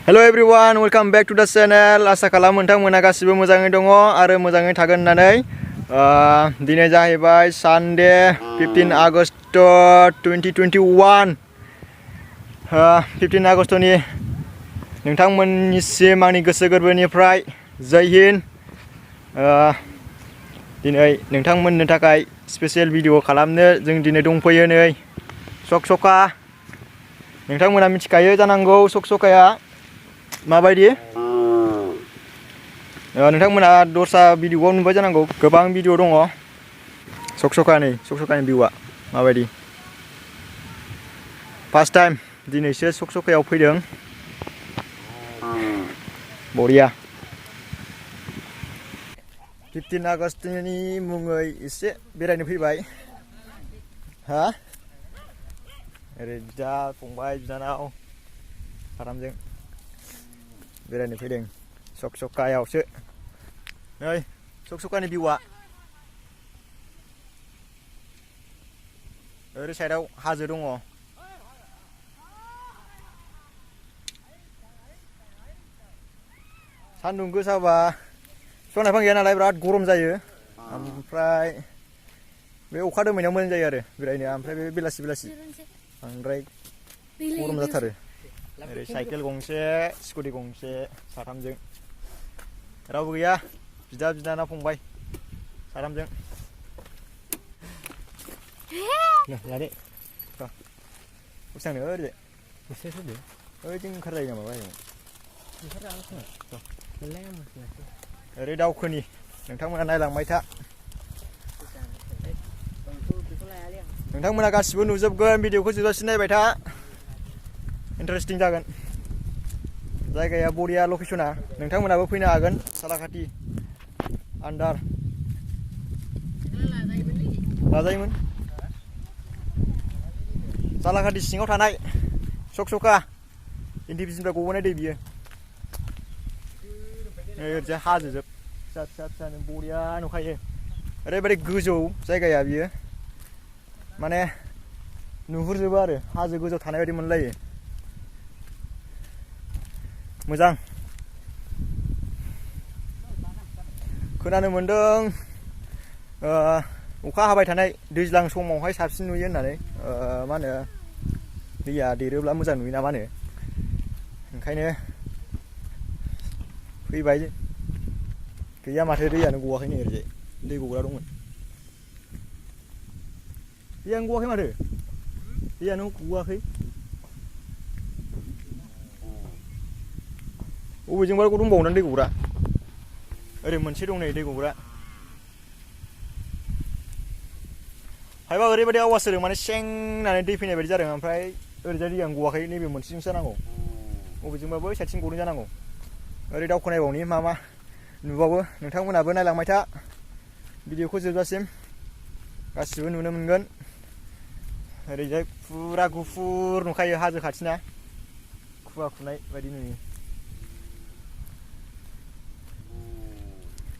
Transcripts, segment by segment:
Hello everyone, welcome back to the channel. Asa खालामो नोंथांमोना गासिबो मोजाङै दङ आरो मोजाङै थागोन होननानै दिनै जाहैबाय सानडे 15 आगस्ट 2021 15 आगस्टनि नोंथांमोननिसिम आंनि गोसो गोरबोनिफ्राय जय हिन्द। दिनै नोंथांमोननो थाखाय स्पेशल भिडिअ खालामनो जों दिनै दंफैयो नै सकसका। नोंथांमोना मिथिखायो जानांगौ सकसकाया माबायदि। नोंथांमोना दस्रा भिडिअआव नुबाय जानांगौ, गोबां भिडिअ दङ सकसकानि भिउआ माबायदि। फार्स्ट टाइम दिनैसो सकसकायाव फैदों, बरिया। 15 आगस्टनि मुङै एसे बेरायनो फैबाय। ओरै बिदा फंबाय बिनानाव साथामजों बेरायनो फैदों सकसकायावसो। नै सकसकानि भिउआ ओरै साइडआव हाजो दङ। सान्दुं गोसाबा बिफां लाइफां गैया नालाय बिराद गरम जायो। ओमफ्राय बे अखा दोमैनायाव मोजां जायो आरो बेरायनो। ओमफ्राय बे बेलासि बांद्राय गरम जाथारो। ओरै साइकेल गंसे स्कुटि गंसे साथामजों, रावबो गैया, बिदा बिनानाव फंबाय साथामजों। लादे बेसेबांनो ओरैजाय ओरैजों ओंखारजायो नामा बायनो? ओरै दावखोनि नोंथांमोना नायलांबाय था। नोंथांमोना गासिबो नुजोबगोन, भिडिअखौ जोबजासिम नायबाय था, इन्टारेस्टिं जागोन। जायगाया बरिया, लकेसना। नोंथांमोनाबो फैनो हागोन। सालाकाथि आन्दार लाजायोमोन। सालाकाथि सिङाव थानाय सकसका इन्डिभिजननिफ्राय गबोनाय दै बियो। ओरैजाय हाजोजोब फिसा फिसानो बरिया नुखायो। ओरैबायदि गोजौ जायगाया बियो, माने नुहुरजोबो आरो हाजो गोजौ थानाय बायदि मोनलायो। मोजां। खोनानो मोन्दों अखा हाबाय थानाय दैज्लां समावहाय साबसिन नुयो होननानै। मा होनो, दैया देरोब्ला मोजां नुयो ना मा होनो, ओंखायनो फैबाय। गैया माथो, दैयानो गवाखै। नै ओरैजाय दै गग्रा दंमोन, दैयानो गवाखै माथो, दैयानो गवाखै। बबेजोंबा दंबावोना दै गग्रा? ओरै मोनसे दं नै दै गग्रा। हायबा ओरैबायदि आवाज होदों, माने सें होननानै दै फैनाय बायदि जादों। ओमफ्राय ओरैजाय दैयानो गवाखै, नैबे मोनसेजोंसो जानांगौ। बबेजोंबा बै साइडथिं गदों जानांगौ। ओरै दावखोनायबावनि मा मा नुबावो। नोंथांमोनाबो नायलांबाय था, भिडिअखौ जोबजासिम गासिबो नुनो मोनगोन। ओरैजाय फुरा गुफुर नुखायो, हाजो खाथिना खुवा खुनाय बायदि नुयो।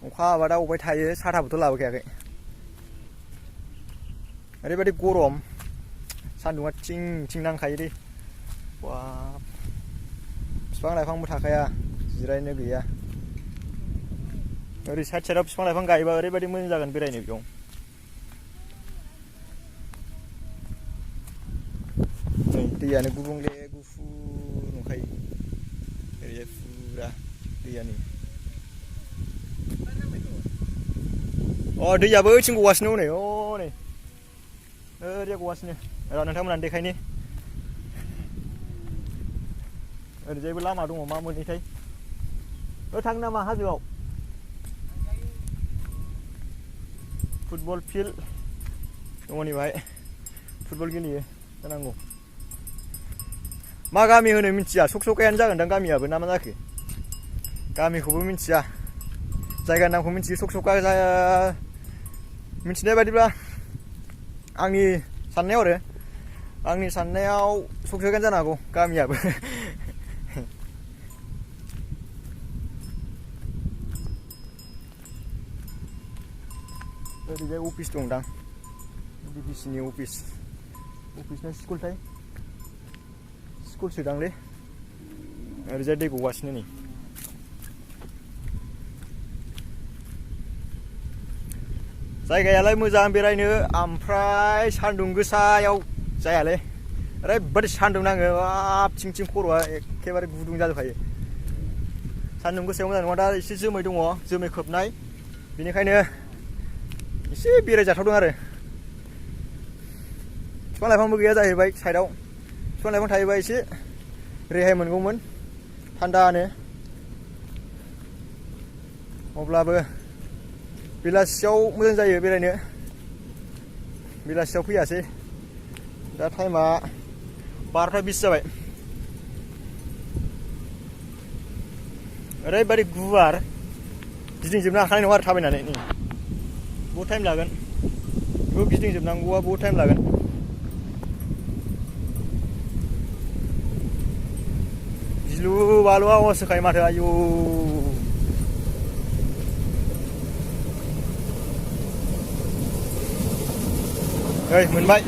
अखा हाबा दा अबाय थायो, साथाबोथ' लाबोखायाखै। ओरैबायदि गरम, सान्दुंआ थिं थिं नांखायो दे। बाब, बिफां लाइफांबो थाखाया, जिरायनो गैया। ओरै साइडआव बिफां लाइफां गायोबा ओरैबायदि मोजां जागोन बेरायनो बेयाव। नै दैयानो गुबुंले गुफुर नुखायो। ओरैजाय फुरा दैयानो। दैयाबो ओइथिं गगासिनो हनै, नै ओरैजाय गगासिनो। नोंथांमोना देखायनि। ओरैजायबो लामा दङ, मा मोनैथाय। थांनो नामा हाजोआव? फुटबल फिल्ड दङ नै बाहाय, फुटबल गेलेयो जानांगौ। मा गामि होनो मिथिया, सकसकायानो जागोनदां गामियाबो, ना मा जाखो? गामिखौबो मिथिया, जायगानि नामखौ मिथियो सकसका। मिथिनाय बायदिब्ला आंनि साननायाव सकसकायानो जानो हागौ गामियाबो। ओरैजाय अफिस दंदां, डिभिसिनि अफिस ना स्कुलथाय, स्कुलसो दांलै। ओरैजाय दै गगासिनो नै जायगायालाय मोजां बेरायनो ओमफ्राय सान्दुं गोसायाव जायालै ओरैबादि सान्दुं नाङो बाब थिं खर'आ एखेबारे गुदुं जाजोबखायो सान्दुं गोसायाव मोजां नङा दा एसे जोमै दङ जोमै खोबनाय बेनिखायनो एसे बेरायजाथावदों आरो बिफां लाइफांबो गैया जाहैबाय साइडआव बिफां लाइफां थायोबा एसे रेहाय मोनगौमोन थान्दानो अब्लाबो बेलासियाव मोजां जायो बेरायनो बेलासियाव फैयासै दा टाइमा 12:20 जाबाय ओरैबादि गुवार गिदिंजोबनो हाखानाय नङा आरो थाबायनानै नै बहुद टाइम लागोन बेखौ गिदिंजोबनांगौआ बहुद टाइम लागोन गिलु बालु आवाज होखायो माथो आयु ओइ मोनबाय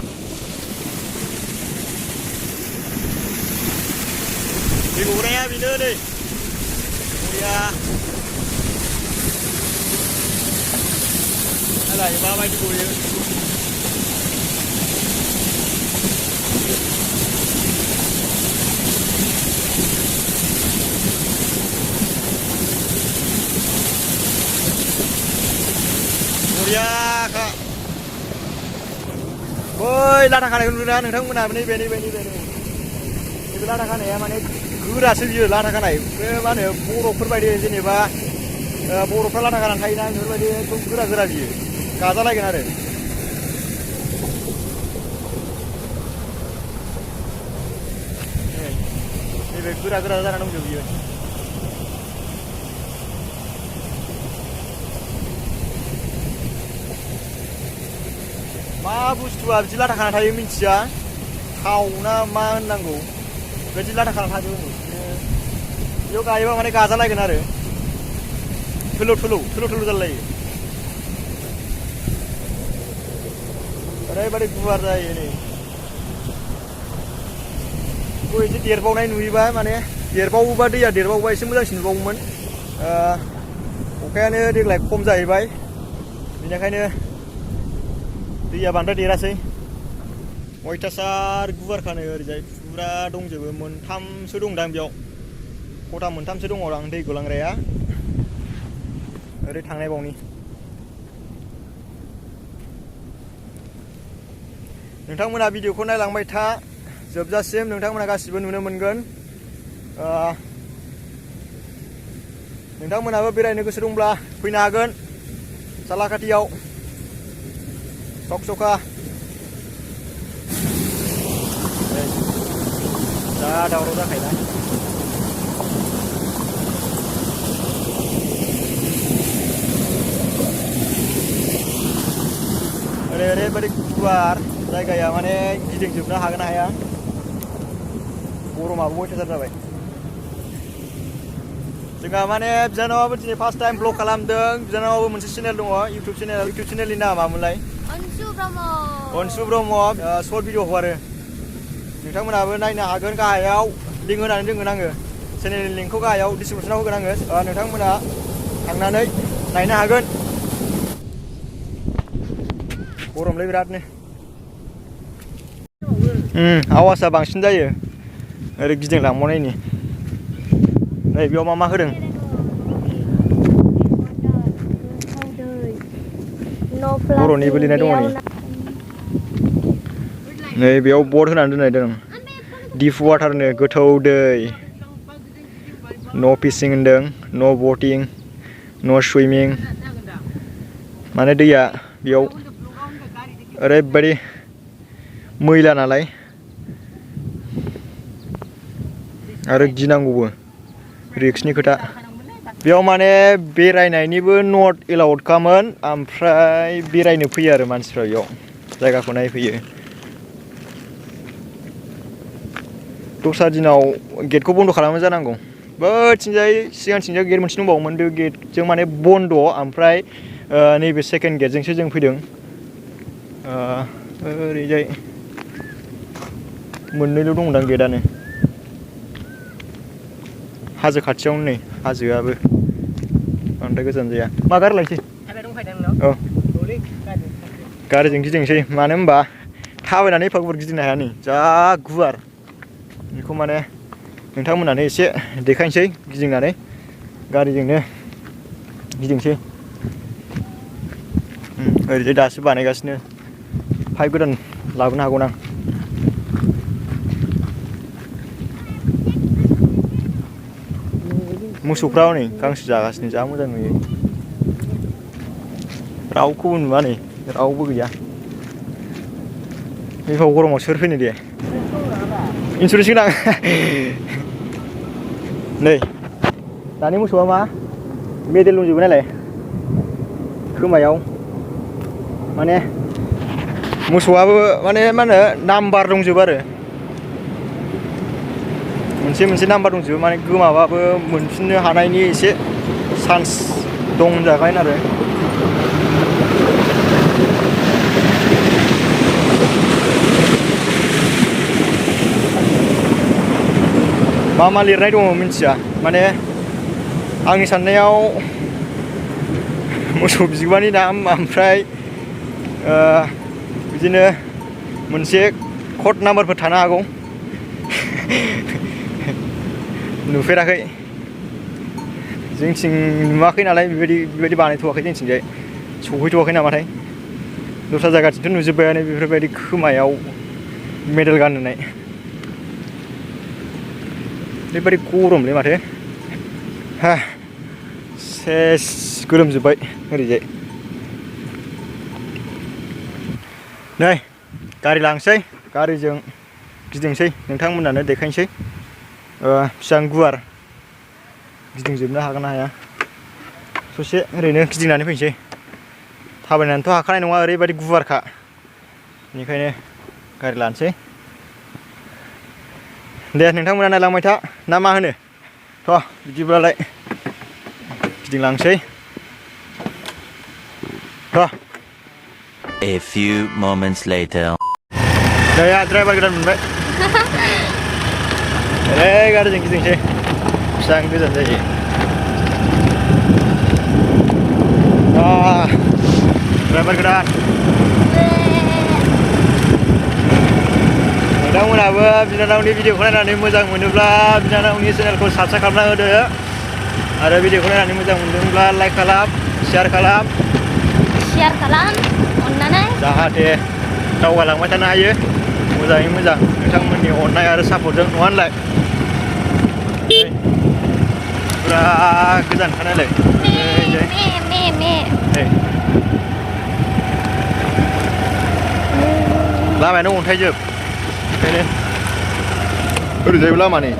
दै गग्राया बेनो नै बरिया नालाय माबायदि गयो बरियाखा बै लाथा खानायखौ नुदोंना नोंथांमोना नैबे लाथा खानाया माने गोरासो बियो लाथा खानाय बे मा होनो बरफफोर बायदि जेनेबा बरफफ्रा लाथा खानानै थायोना बेफोरबायदि एकदम गोरा बियो गाजालायगोन आरो नैबे गोरा जानानै दंजोबो बियो मा बुस्थुआ बिदि लाथा खाना थायो मिथिया थाव ना मा होननांगौ बिदि लाथा खाना थाजोबो बेयाव गायोबा माने गाजालायगोन आरो थोलौ जालायो ओरैबादि गुवार जायो नै बेखौ एसे देरबावनाय नुयोबा माने देरबावोबा दैया देरबावोबा एसे मोजांसिन नुबावोमोन अखायानो देग्लाय खम जाहैबाय बेनिखायनो दैया बांद्राय देरासै अयथासार गुवारखानो ओरैजाय फुरा दंजोबो मोनथामसो दंदां बेयाव खथा मोनथामसो दङ आं दै गलांग्राया ओरै थांनाय बावनि नोंथांमोना भिडिअखौ नायलांबाय था जोबजासिम नोंथांमोना गासिबो नुनो मोनगोन नोंथांमोनाबो बेरायनो गोसो दंब्ला फैनो हागोन सालाकाटियाव सखा दा दावराव जाखायोना ओरैबादि गुवार जायगाया माने गिदिंजोबनो हागोन ना हाया गरमाबो अयथासार जाबाय जोंहा माने बिनानावाबो दिनै फार्स्ट टाइम ब्लग खालामदों बिनानावाबो मोनसे चेनेल दङ इउटुब चेनेलनि नामा मामोनलाय अनसु ब्रह्म सर्ट भिडिअ हगारो नोंथांमोनाबो नायनो हागोन गाहायाव लिंक होनानै दोनगोन आङो चेनेलनि लिंकखौ गाहायाव डिसक्रिपसनाव होगोन आङो नोंथांमोना थांनानै नायनो हागोन गरमलै बिरादनो आवाजआ बांसिन जायो ओरै गिदिंलांबावनायनि नै बेयाव मा होदों बर'निबो लिरनाय दङ नै बेयाव बर्ड होनानै दोननाय दं दिप वाटारनो गोथौ दै नो फिशिं होनदों नो बोटिं नो सुइमिं माने दैया बेयाव ओरैबादि मैला नालाय आरो गिनांगौबो रिक्सनि खोथा बेयाव माने बेरायनायनिबो नट एलाउडखामोन ओमफ्राय बेरायनो फैयो आरो मानसिफ्रा बेयाव जायगाखौ नायफैयो दस्रा दिनाव गेटखौ बन्द खालामो जानांगौ बैथिंजाय सिगांथिंजाय गेट मोनसे दंबावोमोन बे गेटजों माने बन्द ओमफ्राय नैबे सेकेन्ड गेटजोंसो जों फैदों ओरैजाय मोननैल' दंदां गेटआनो हाजो खाथियावनो नै हाजोआबो बांद्राय गोजान जाया मा गारि लायसै औ गारिजों गिदिंसै मानो होनबा थाबायनानै एफा गुवार गिदिंनो हाया नै जा गुवार बेखौ माने नोंथांमोनानो एसे देखायनोसै गिदिंनानै गारिजोंनो गिदिंसै ओरैजाय दासो बानायगासिनो पाइप गोदान लाबोनो हागौना मोसौफ्रा नै गांसो जागासिनो जा मोजां नुयो रावखौबो नुवा नै रावबो गैया एफा गरमाव सोर फैनो दे इन्सुरेन्स गोनां नै दानि मोसौआ मा मेडेल दंजोबो नालाय खोमायाव माने मोसौआबो माने मा होनो नाम्बार दंजोबो आरो मोनसे मोनसे नाम्बार दंजोबो माने गोमाबाबो मोनफिननो हानायनि एसे चान्स दं होनजागोन आरो मा लिरनाय दङ मिन्थिया माने आंनि साननायाव मोसौ बिगोमानि नाम ओमफ्राय बिदिनो मोनसे कड नाम्बारफोर थानो हागौ नुफेराखै जोंथिं नुवाखै नालाय बेबायदि बानायथ'वाखै जोंथिंजाय सौहैथ'वाखै नामाथाय दस्रा जायगाथिंथ' नुजोब्बायानो बेफोरबायदि खोमायाव मेडेल गानहोनाय ओरैबायदि गरमलै माथो हा सेस गोलोमजोब्बाय ओरैजाय नै गारि लांसै गारिजों गिदिंसै नोंथांमोनानो देखायनोसै बेसेबां गुवार गिदिंजोबनो हागोन ना हाया ससे ओरैनो गिदिंनानै फैनोसै थाबायनानैथ' हाखानाय नङा ओरैबायदि गुवारखा बेनिखायनो गारि लानोसै दे नोंथांमोना नायलांबाय था ना मा होनो थ' बिदिब्लालाय गिदिंलांसै थ' A few moments later. नै ड्राइभार गोदान मोनबाय ओरै गारिजों गिदिंसै बेसेबां गोजान जायो ड्राइभार गोदान नोंथांमोनहाबो बिनानावनि भिडिअखौ नायनानै मोजां मोनोब्ला बिनानावनि चेनेलखौ साबस्क्राइब खालामना होदो आरो भिडिअखौ नायनानै मोजां मोनदोंब्ला लाइक खालाम शेयार खालाम अननानै जाहाथे दावगालांबाय थानो हायो मोजाङै मोजां नोंथंमोननि अननाय आरो सापर्टजों नङा होनलाय पुरा गोजानखा नालाय लामायानो अन्थाइजोब ओंखायनो ओरैजायबो लामा नै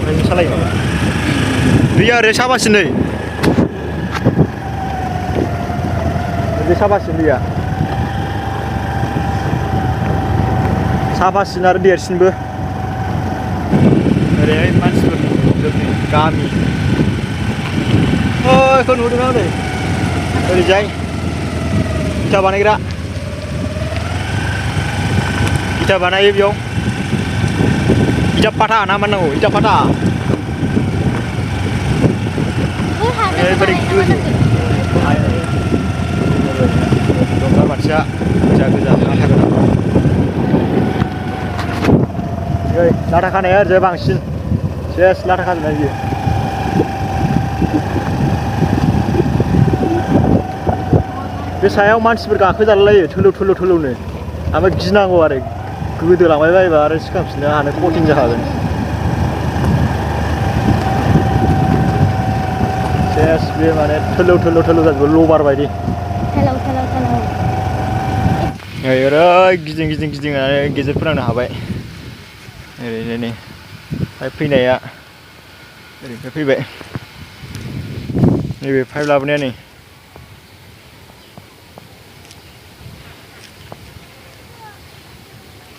ओरैनो सालायो माबा दैया ओरै साबासिन नै ओरै साबासिन दैया साबासिन आरो देरसिनबो ओरैहाय मानसिफोर जोंनि गामि बेखौ नुदोंना नै ओरैजाय इथा बानायग्रा इथा बानायो बेयाव इटा फाटा ना मा नांगौ इटा फाटा ओरैबायदि गोजौ दंगा मानसिया गोजा गोजा लाथा गोनां लाथा खानाया ओरैजाय बांसिन सेस लाथा खाजोबनाय बियो बे सायाव मानसिफोर गाखोजालायो थोलौ थोलौनो ओमफ्राय गिनांगौ आरो गोदोलांबाय बायोबा आरो सिखांफिननो हानो कठिन जाखागोन सेस बे माने थोलौ जाजोबो लबार बायदि ओरै गिदिंनानै गेजेर फोनांनो हाबाय ओरैनो नै पाइप फैनाया ओरैनिफ्राय फैबाय नैबे पाइप लाबोनाया नै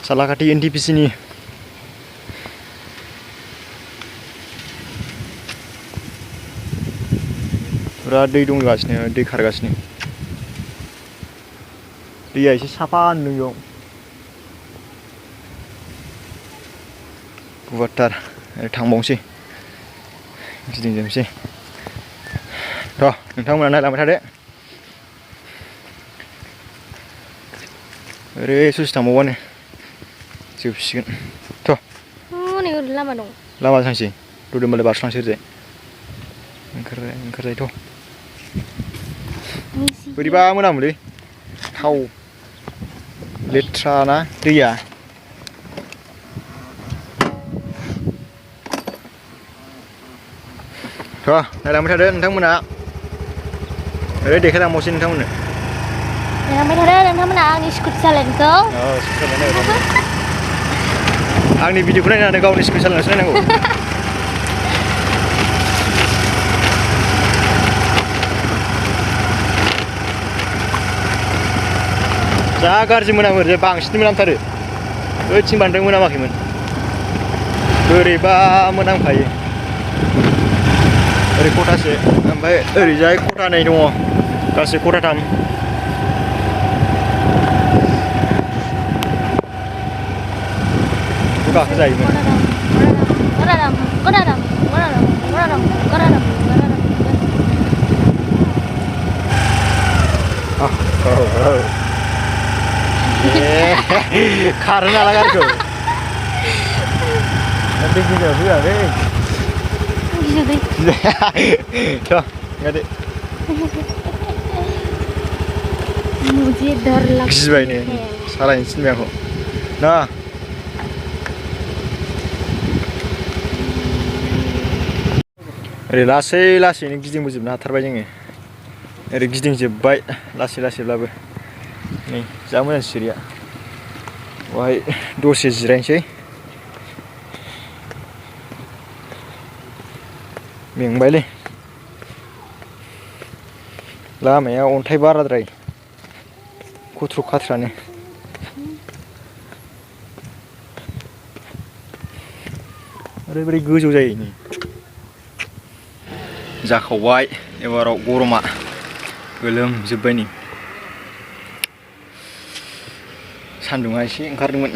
सालाकाथि एनटिपिसिनि पुरा दै दंगासिनो दै खारगासिनो दैया एसे साफा नुदों बेयाव गुवारथार थांबावनोसै गिदिंजोबनोसै थ' नोंथांमोना नायलांबाय थादो ओरै ससे थांबावबानो जोबसिगोन थ' नै लामा दं लामा थांसै रोदोमबालाय बारस'लांसै ओरैजाय ओंखारजायोथ' बोरैबा मोनामोलै थाव लेथ्रा ना दैया थ' नायलांबाय थादो नोंथांमोना ओरै देखायलांबावसै नोंथांमोननो नायलांबाय थादो नोंथांमोना आंनि स्कुटि सालायनायखौ आंनि भिडिअखौ नायनानै गावनि स्कुटि सालायनायसो नायनांगौ जा गाज्रि मोनामो ओरैजाय बांसिन मोनामथारो ओइथिं बांद्राय मोनामाखैमोन बोरैबा मोनामखायो ओरै खथासे ओमफ्राय ओरैजाय खथानै दङ गासै खथाथाम गाखोजायोमोन खारो नालाय गारिखौ दै गिदिराव फैयालै थ' गादो गिबाय ने सालायनो थिनबाय आंखौ ना ओरै लासै लासैनो गिदिंबोजोबनो हाथारबाय जोङो ओरै गिदिंजोब्बाय लासै लासैब्लाबो नै जा मोजां सिरिया बेवहाय दसे जिरायनोसै मेंबायलै लामाया अन्थाइ बाराद्राय खुथ्रु खाथ्रानो ओरैबायदि गोजौ जायो नै जाखावबाय एबाराव गरमा गोलोमजोब्बाय नै सान्दुङा एसे ओंखारदोंमोन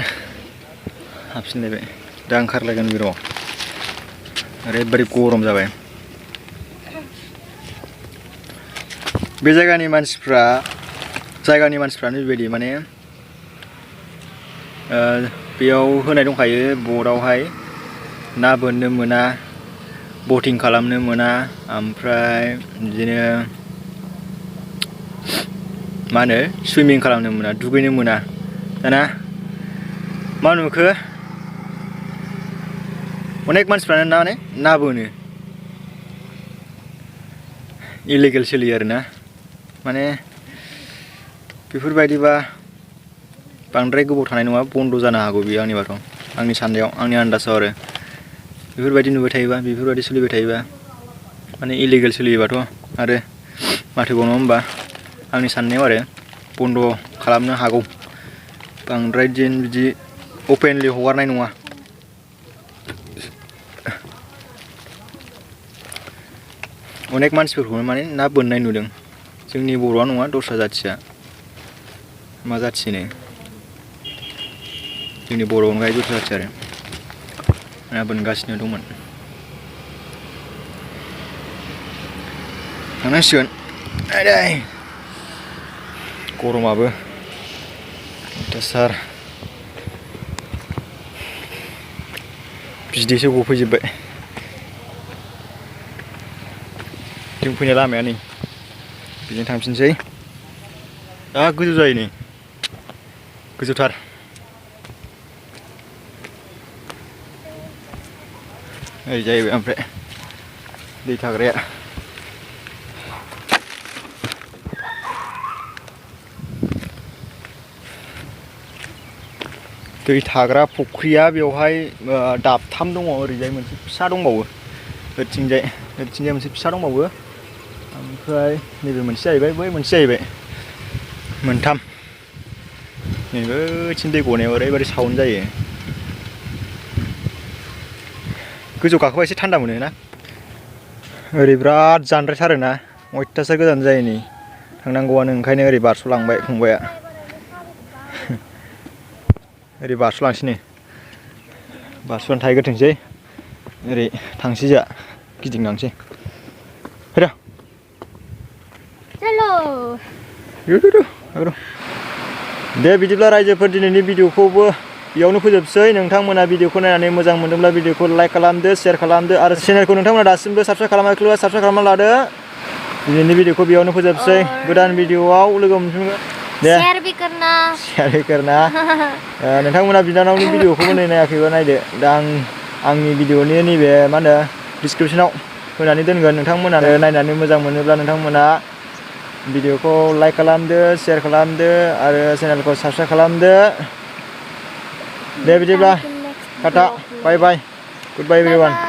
हाबफिनलायबाय दा ओंखारलायगोन बिराव ओरैबायदि गरम जाबाय बे जायगानि मानसिफ्रानो बेबायदि माने बेयाव होनाय दंखायो बर्डआवहाय ना बोननो मोना बटिं खालामनो मोना ओमफ्राय बिदिनो मा होनो सुइमिं खालामनो मोना दुगैनो मोना दाना मा नुखो अनेक मानसिफ्रानो ना बोनो इलिगेल सोलियो आरोना माने बेफोरबायदिबा बांद्राय गोबाव थानाय नङा बन्द जानो हागौ बेयो आंनिबाथ' आंनि साननायाव आंनि आन्दाजाव आरो बेफोरबायदि नुबाय थायोबा बेफोरबायदि सोलिबाय थायोबा माने इलिगेल सोलियोबाथ' आरो माथोबाव नङा होमबा आंनि साननायाव आरो बन्द खालामनो हागौ बांद्राय दिन बिदि अपेनलि हगारनाय नङा अनेक मानसिफोरखौनो माने ना बोननाय नुदों जोंनि बर'आ नङा दस्रा जाथिया मा जाथिनो जोंनि बर' अनगायै दस्रा जाथि आरो ना बोनगासिनो दंमोन थांनांसिगोन गरमाबो अयथासार बिदैसो गफैजोब्बाय जों फैनाय लामाया नै बेजों थांफिनसै दा गोजौ जायो नै गोजौथार ओरै जाहैबाय ओमफ्राय दै थाग्राया दै थाग्रा फुख्रिया बेवहाय दाबथाम दङ ओरैजाय मोनसे फिसा दंबावो ओरैथिंजाय मोनसे फिसा दंबावो ओमफ्राय नैबे मोनसे जाहैबाय बै मोनसे जाहैबाय मोनथाम नैबेथिं दै गनायाव ओरैबायदि साउन्ड जायो गोजौ गाखोबा एसे थान्दा मोनो ना ओरै बिराद जानद्रायथारो ना अयथासार गोजान जायो नै थांनांगौआनो ओंखायनो ओरै बारस'लांबाय फंबाया ओरै बारस'लांसै नै बारस'नानै थाहैग्रोथोंसै ओरै थांसै जोंहा गिदिंलांसै फैदो Halo. दे बिदिब्ला रायजोफोर दिनैनि भिडिअखौबो बेयावनो फोजोबसै नोंथांमोना भिडिअखौ नायनानै मोजां मोनदोंब्ला भिडिअखौ लाइक खालामदो शेयार खालामदो आरो चेनेलखौ नोंथांमोना दासिमबो साबस्क्राइब खालामाखैब्ला साबस्क्राइब खालामना लादो दिनैनि भिडिअखौ बेयावनो फोजोबसै गोदान भिडिअआव लोगो मोनफिनगोन दे Share भी करना नोंथांमोना बिनानावनि भिडिअखौबो नायाखैबा नायदो दा आंनि भिडिअनि नैबे मा होनो डिसक्रिपसनाव होनानै दोनगोन नोंथांमोना नायनानै मोजां मोनोब्ला नोंथांमोना भिडिअखौ लाइक खालामदो शेयार खालामदो आरो चेनेलखौ साबस्क्राइब खालामदो दे बिदिब्ला टाटा बाय बाय गुड बाय एभरिवान